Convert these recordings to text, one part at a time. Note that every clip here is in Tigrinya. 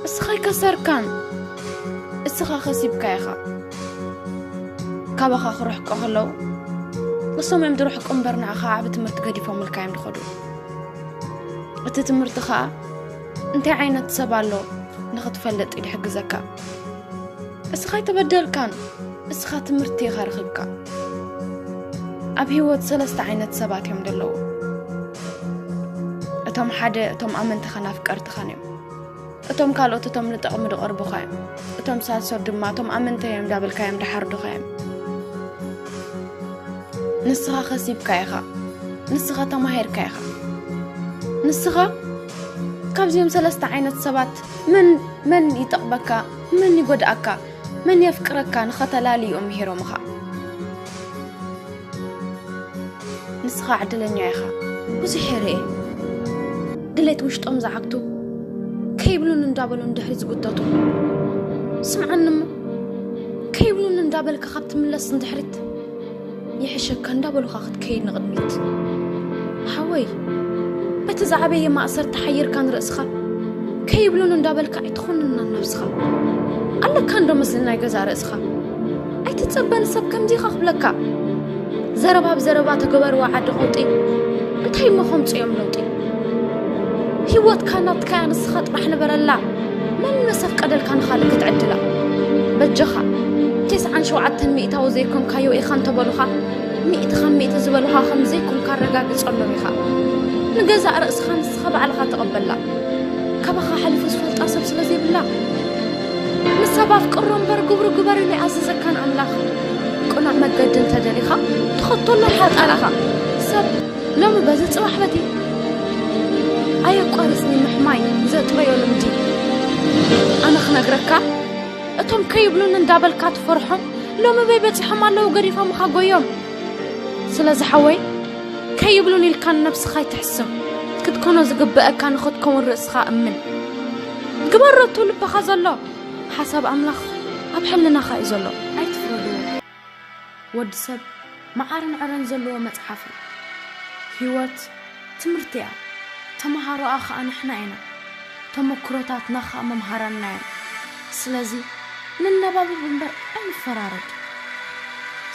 እስኻ ኣይከሰርካን፣ እስኻ ከሲብካ ኢኻ። ካባኻ ክርሕቁ ከለዉ፣ እሶም እዮም ዝርሕቁ እምበር፣ ንዓኻ ዓቢ ትምህርቲ ገዲፎምልካ እዮም ዝኸዱ። እቲ ትምህርቲ ኸኣ እንታይ ዓይነት ሰብ ኣሎ ንኽትፈልጥ እዩ ዝሕግዘካ። እስኻ ኣይተበደልካን፣ እስኻ ትምህርቲ ኢኻ ረኺብካ። ኣብ ህይወት ሰለስተ ዓይነት ሰባት እዮም ዘለዉ። እቶም ሓደ፣ እቶም ኣመንትኻን ኣፍቀርትኻን እዮም። እቶም ካልኦት፣ እቶም ንጥቕሚ ዝቐርቡኻ እዮም። እቶም ሳልሶት ድማ፣ እቶም ኣመንተይ እዮም እንዳበልካ እዮም ዝሓርዱኻ እዮም። ንስኻ ከሲብካ ኢኻ። ንስኻ ተማሂርካ ኢኻ። ንስኻ ካብዚኦም ሰለስተ ዓይነት ሰባት መን፣ መን ይጠቕመካ፣ መን ይጎድኣካ፣ መን የፍቅረካ ንኸተላሊ እዮም ምሂሮምኻ። ንስኻ ዕድለኛ ኢኻ። ብዙሕ ይርኤ። ድሌት ውሽጦም ዝዓግቱ ከይብሉን እንዳበሉ ንድሕሪት ዝጉተቱ። ስምዓኒ እሞ፣ ከይብሉን እንዳበልካ ካብ ትምለስ ንድሕሪት፣ ይሕሸካ እንዳበሉኻ ክትከይድ ንቕድሚት። ሓወይ፣ በቲ ዝዓበየ ማእሰርቲ ሓይርካ ንርእስኻ ከይብሉን እንዳበልካ ኣይትኾንናን ነብስኻ። ኣለካ እንዶ ምስሊ ናይ ገዛ ርእስኻ። ኣይትጸበ ንሰብ ከምዚኻ ክብለካ። ዘረባ ብዘረባ ተገበርዋ ዓዲ ቀውጢ። እንታይ እሞ ከምጽኦም ለውጢ? ህይወትካ ናትካያ ንስኻ ጥራሕ ንበረላ። መን መሰፍ ቀደልካ ንኻልእ ክትዕድላ? በጀኻ፣ ተስዓን ሸውዓተን ሚእታዊ ዘይኮንካዮ ኢኻ እንተበሉኻ፣ ሚእቲ ካብ ሚእቲ ዝበሉኻ ከም ዘይኮንካ ኣረጋግጸሎም ኢኻ። ንገዛእ ርእስኻ ንስኻ ባዕልኻ ተቐበላ። ካባኻ ሓሊፉ ዝፈልጣ ሰብ ስለ ዘይብላ። ንሰብ ኣፍቅሮ እምበር ግብሩ ግበር ኢሉ ኣይኣዘዘካን ኣምላኽ። ቅኑዕ መገዲ እንተደሊኻ፣ ተኸተሎ ሓጣሪኻ። ሰብ ሎሚ በዚ ጽባሕ በቲ ኣየቋርጽኒ ምሕማይ ዘጥረዮ ልምዲ። ኣነ ክነግረካ፣ እቶም ከይብሉን እንዳበልካ ትፈርሖም፣ ሎሚ በይ በጺሖም ኣለዉ ገዲፎምኻ ጎዮም። ስለዚ ሓወይ፣ ከይብሉን ኢልካ ንነብስኻ ኣይትሕስም። ክትኮኖ ዝግበአካ ንኽትከውን ርእስኻ እምን። ግበሮ እቱ ልብኻ ዘሎ። ሓሳብ ኣምላኽ ኣብ ሕልናኻ እዩ ዘሎ። ኣይትፍረድዎ። ወዲ ሰብ መዓርን ዕረን ዘለዎ መጽሓፍ እዩ። ህይወት ትምህርቲ እያ። ተመሃሮኣ ኸኣ ንሕና ኢና። ተመክሮታትና ኸኣ መምሃራንና እዮም። ስለዚ ንነባብብ እምበር ኣይንፈራረድ።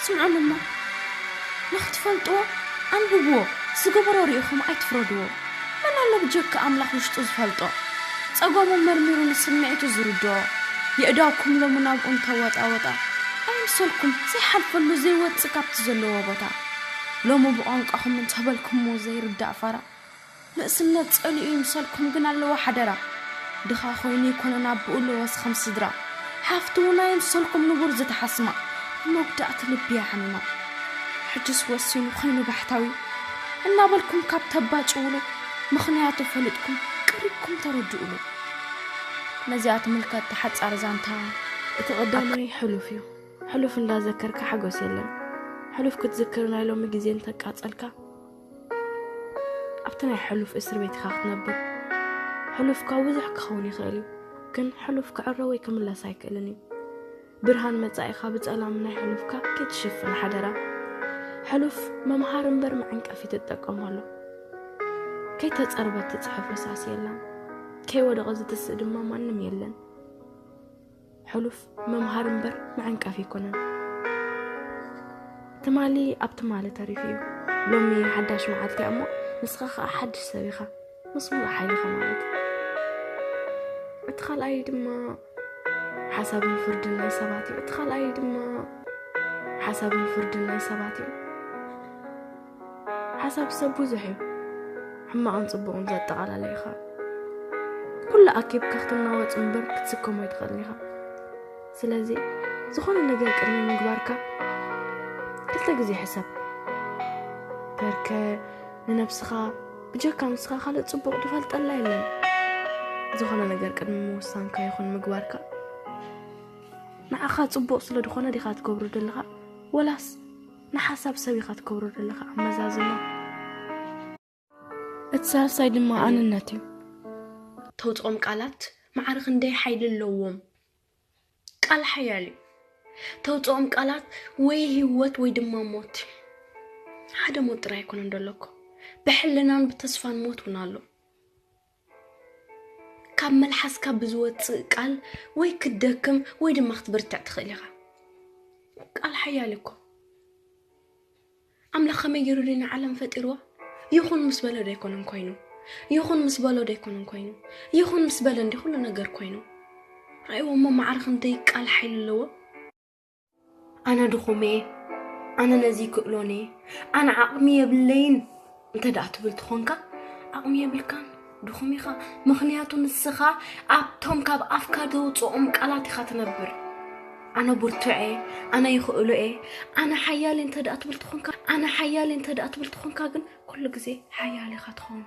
ስምዑኒ እሞ፣ ንኽትፈልጥዎ ኣንብብዎ፣ ዝገበሮ ርኢኹም ኣይትፍረድዎ። መን ኣሎ ብጀካ ኣምላኽ ውሽጡ ዝፈልጦ? ጸገሙ መርሚሩ ንስምዒቱ ዝርድኦ። የእዳውኩም ሎሚ ናብኡ እንተወጣወጣ፣ ኣይምሰልኩም ዘይሓልፈሉ ዘይወጽእ ካብቲ ዘለዎ ቦታ። ሎሚ ብቋንቋኹም እንተበልኩምዎ ዘይርዳእ ፋራ። ንእስነት ጸሊኡ ይምሰልኩም ግን ኣለዎ ሓደራ። ድኻ ኮይኑ ይኮነን ኣቦኡ ኣለዎስ ከም ስድራ። ሓፍቲ እውን ኣይምሰልኩም ንቡር ዝተሓስማ፣ መጉዳእቲ ልቢ እያ ሓሚማ። ሕጅስ ወሲኑ ኮይኑ ባሕታዊ እናበልኩም ካብ ተባጭውሉ፣ ምኽንያቱ ፈሊጥኩም ቀሪብኩም ተረድኡሉ። ነዚኣ ትምልከት ሓጻር ዛንታ። እቲ ቀዳማይ ሕሉፍ እዩ። ሕሉፍ እንዳዘከርካ ሓጎስ የለን። ሕሉፍ ክትዝክር ናይ ሎሚ ግዜ እንተቃጸልካ፣ ኣብቲ ናይ ሕሉፍ እስር ቤት ኢኻ ክትነብር። ሕሉፍካ ብዙሕ ክኸውን ይኽእል እዩ፣ ግን ሕሉፍ ክዕረ ወይ ክምለስ ኣይክእልን እዩ። ብርሃን መጻኢኻ ብጸላም ናይ ሕሉፍካ ከይትሽፍን ሓደራ። ሕሉፍ መምሃሪ እምበር መዐንቀፊ ትጠቀመሉ። ከይተጸርበት ትጽሕፍ ርሳስ የላን። ከይወደቐ ዝትስእ ድማ ማንም የለን። ሕሉፍ መምሃሪ እምበር መዐንቀፊ ኣይኮነን። ትማሊ ኣብ ትማሊ ተሪፉ እዩ። ሎሚ ሓዳሽ መዓልቲ እያ እሞ ንስኻ ኸኣ ሓድሽ ሰብ ኢኻ። ምስ ሙሉእ ሓይልኻ ማለት እዩ። እቲ ካልኣይ ድማ ሓሳብን ፍርድን ናይ ሰባት እዩ። እቲ ካልኣይ ድማ ሓሳብን ፍርድን ናይ ሰባት እዩ። ሓሳብ ሰብ ብዙሕ እዩ። ሕማቕን ጽቡቕን ዘጠቓላለ ኢኻ። ኩሉ ኣኪብካ ክትናወጽ እምበር ክትስከሞ ኣይትኽእልን ኢኻ። ስለዚ ዝኾነ ነገር ቅድሚ ምግባርካ ክልተ ግዜ ሕሰብ። በርከ ንነብስኻ ብጀካ ንስኻ ካልእ ጽቡቕ ትፈልጠላ የለን። ዝኾነ ነገር ቅድሚ ምውሳንካ ይኹን ምግባርካ፣ ንዓኻ ጽቡቕ ስለ ዝኾነ ዲኻ ትገብሮ ዘለኻ፣ ወላስ ንሓሳብ ሰብ ኢኻ ትገብሮ ዘለኻ? ኣመዛዝኖ። እቲ ሳልሳይ ድማ ኣነነት እዩ። ተውጽኦም ቃላት ማዕረ ክንደይ ሓይሊ ኣለዎም። ቃል ሓያል እዩ። ተውጽኦም ቃላት ወይ ህይወት ወይ ድማ ሞት። ሓደ ሞት ጥራይ ኣይኮነን ደለኮ። ብሕልናን ብተስፋን ሞት እውን ኣሎ። ካብ መልሓስካ ብዝወፅእ ቃል ወይ ክትደክም ወይ ድማ ክትብርትዕ ትኽእል ኢኻ። ቃል ሓያል እኮ። ኣምላኽ ከመይ ገይሩ ድዩ ንዓለም ፈጢርዋ? ይኹን ምስ በሎ ዶ ኣይኮነን ኮይኑ? ይኹን ምስ በሎ ዶ ኣይኮነን ኮይኑ? ይኹን ምስ በለ እንዲ ኩሉ ነገር ኮይኑ። ራእይዎ እሞ ማዕረ ክንደይ ቃል ሓይሊ ኣለዎ። ኣነ ድኹም እየ፣ ኣነ ነዚ ይክእሎን እየ፣ ኣነ ዓቕሚ የብለይን እንተ ደኣ ትብል ትኾንካ፣ ዓቕሚ የብልካን፣ ድኹም ኢኻ። ምኽንያቱ ንስኻ ኣብቶም ካብ ኣፍካ ዘውፅኦም ቃላት ኢኻ ትነብር። ኣነ ብርቱዕ እየ፣ ኣነ ይኽእሎ እየ፣ ኣነ ሓያል እየ እንተ ደኣ ትብል ትኾንካ፣ ኣነ ሓያል እየ እንተ ደኣ ትብል ትኾንካ ግን ኩሉ ግዜ ሓያል ኢኻ ትኸውን።